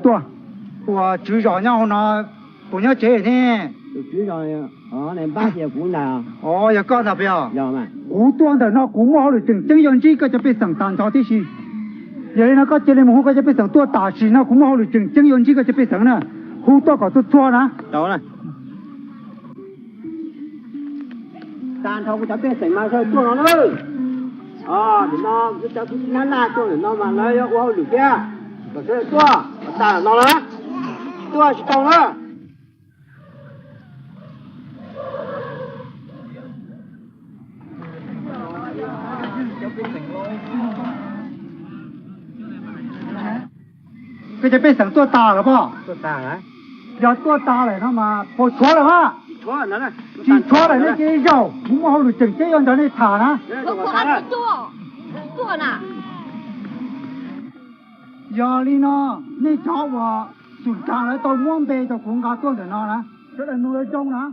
Tuaj, ua tswv zos nyob hauv no, puas nyob tsev ne? Yog koj ntag peb os. Kuv tuaj ntawm no kuv muaj hauj lwm tseem ceeb yuav ntsib koj cov pej xeem tag nrho tib si. Yog li no koj cia li mus hu koj cov pej xeem tuaj tam sim no, kuv muaj hauj lwm tseem ceeb yuav ntsib koj cov pej xeem na. Hu tuaj kom txhua txhua na. Tag nrho kuv cov pej xeem mas sawv tuaj no na. Nim no kuv cov tub nab naj tuaj ntawm no mas lawv yuav ua hauj lwm thiab. Kom sawv tuaj, kom tag no na. Tuaj tsis tau na. Koj cov pej xeem tuaj tas lawm pob? Yog tuaj tas lawm no mas puas tshuav lawm mas? Tsis tshuav lawm nej cia li zaum, kuv muaj hauj lwm tseem ceeb yuav nrog nej tham na. Yog li no, nej cov uas xum kas lawv tau muab npe rau kuv nqa tuaj ntawm no na, sawv daws mus zoo na.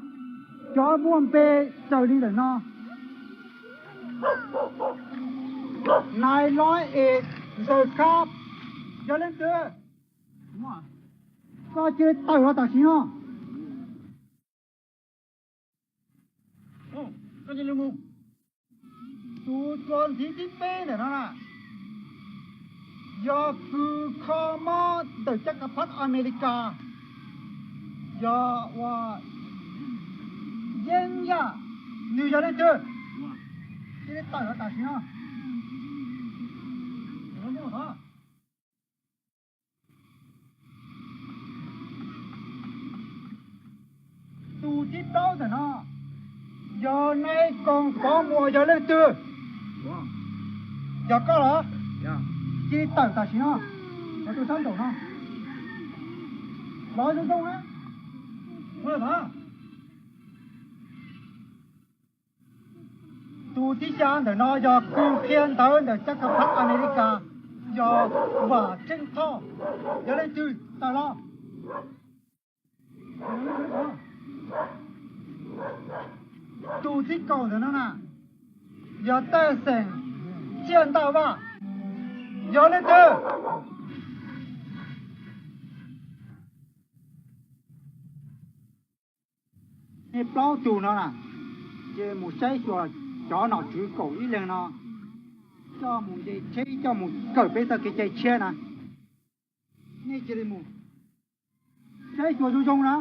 Cov muaj npe raws li ntawm no: Nais Lov Es Ntxawg Khab, yog leej twg? Koj cia li tawm los tam sim no. Tus txuas ntxiv thib peb ntawm no na, yog kws kho mob ntawm caj kas phab Amelikas, yog ua Yeeb Yaj, nws yog leej twg? Cia li tawm los tam sim no. Tus thib plaub ntawm no, yog Nais Koom Pov Muas, yog leej twg? Yog koj los? Cia li tawm tam sim no, tus sab nraum no. Los zoo zoo na. Tus thib xya ntawm no yog kws qhia ntawv ntawm caj kas phab Amelikas, yog Vam Tseej Thoj, yog leej twg? Tawm los. Tus thib kaum ntawm no na, yog Taj Xeem Tsiaj Ntaj Vaj, yog leej twg? Nej plaub tug no na, ces mus saib xyuas cov nom tswv kaum ib leeg no, coj mus nce tsheb coj mus kawm peb txoj kev cai tshiab na. Nej cia li mus saib xyuas zoo zoo na.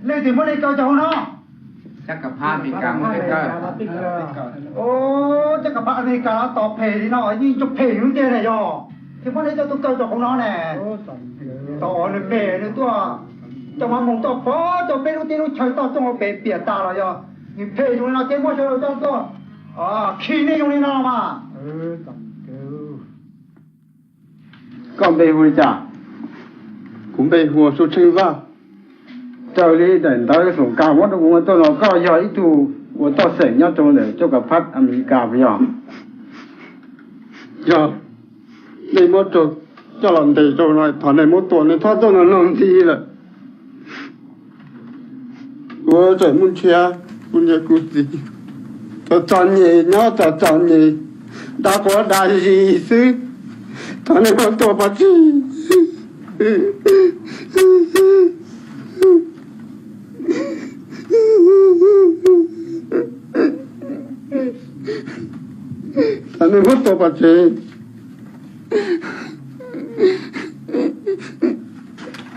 Leej twg muab nej kaw rau hauv no? Caj kas phab Amelikas muab nej kaw. Caj kas phab Amelikas tos phem li no yeej tso phem lub ntiag na yog, thiaj muab nej coj tuaj kaw rau hauv no ne. Tos nws phem nws tuaj coj mab moog toj pov rau peb lub teb lub chaw toj roob hauv pes piam tas los yog nws phem zoo li no thiaj muab sawv daws coj tuaj khi nej zoo li no mas. Koj npe hu li cas? Kuv npe hu ua Suab Tsheej Vaj. Raws li daim ntawv xum kas muab rau kuv tuaj no koj yog ib tug ua toj xeem nyob rau ntawm caj kas phab Amelikas puas yog? Yog. Nej muab coj los ntes rau no, thov nej muab tua, nej txhob tuaj no no ntxiv lawm. Kuv tseem muaj ntshiab, kuv niam kuv txiv txom txom nyem, nyob txom txom nyem, dag quav dag zis xwb. Thov nej muab tua pov tseg. Thov nej muab tua pov tseg.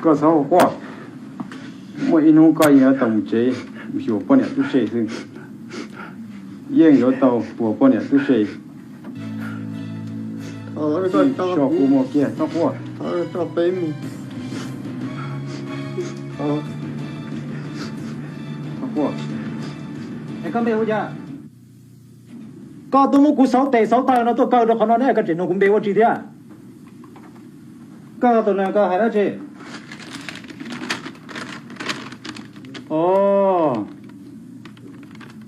Koj txhob ua quaj, muaj ib hnub koj yeej yuav tau mus tsev mus xyuas poj niam tub se xwb. Yeej yuav tau puag poj niam tub se. Tso kuv mus kiag tsob quaj. Tsob quaj. Es koj npe hu cas? Koj tuaj muab kuv xauv tes xauv taw no tuaj kaw rau qhov no ne, koj tseem nug kuv npe ua tsi thiab? Koj tus no koj hais dab tsi? Os,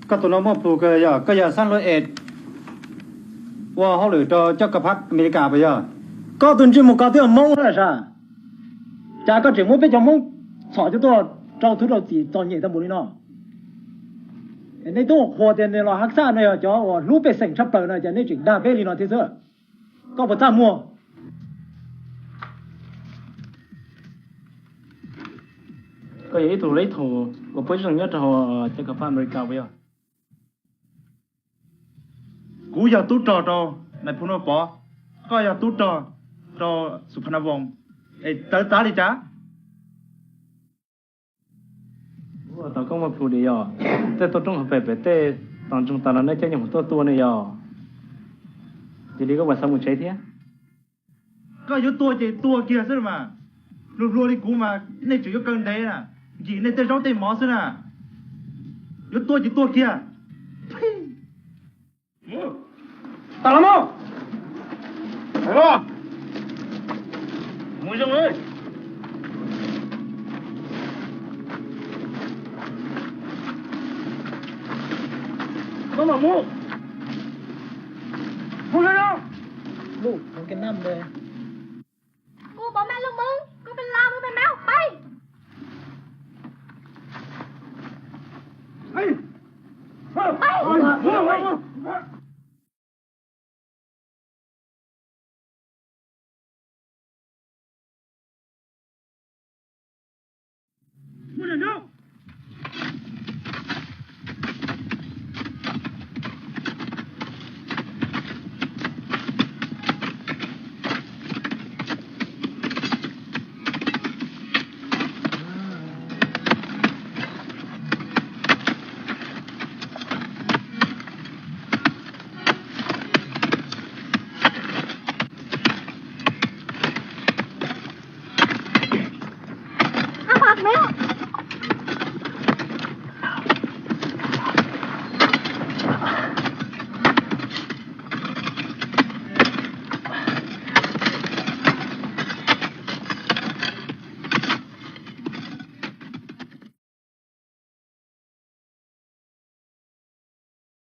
koj tus no muaj plhus kawg yog koj yog xab luaj es ua hauj lwm rau coj kab phab Amelikas puas yog? Koj tus ntsej muag ko twb yog Hmoob na sas, cas koj tseem muab peb cov Hmoob txhom coj tuaj rau tub rau txim txom nyem tau npaum li no? Nej twb qhuas tias nws los hab xaj no yog cov uas hlub pej xeem tshaj plaws no, cas nej tseem dag peb li no thiab xwb? Koj puas txaj muag? Koj yog ib tug lab thum uas puab zoo nyob rau hauv cov kab phab Amelikas puas yog? Kuv yog tub rog rau nais phoo Nuj Pov, koj yog tub rog rau Xus Phas Nas Voos, es txawv txav li cas? Ua tau koj muaj plhus diam yog tej tuaj roob hauv pes pem tej tos ntsoog tas los nej coj nyuag tuaj tua ne yog. Yog li koj puas xav mus tsev thiab? Koj yuav tua ces tua kiag xwb mas. Luag hluas li kuv mas nej tseem yuav kaw ntev na, nkim nej tej zaub tej mov xwb na. Yuav tua ces tua kiag. Tas los mog. Mus zoo. Koj mam mus. Mus zoo zoo. Kuv pom mej lub mub, kuv pes las mus pes mab pais. Pais.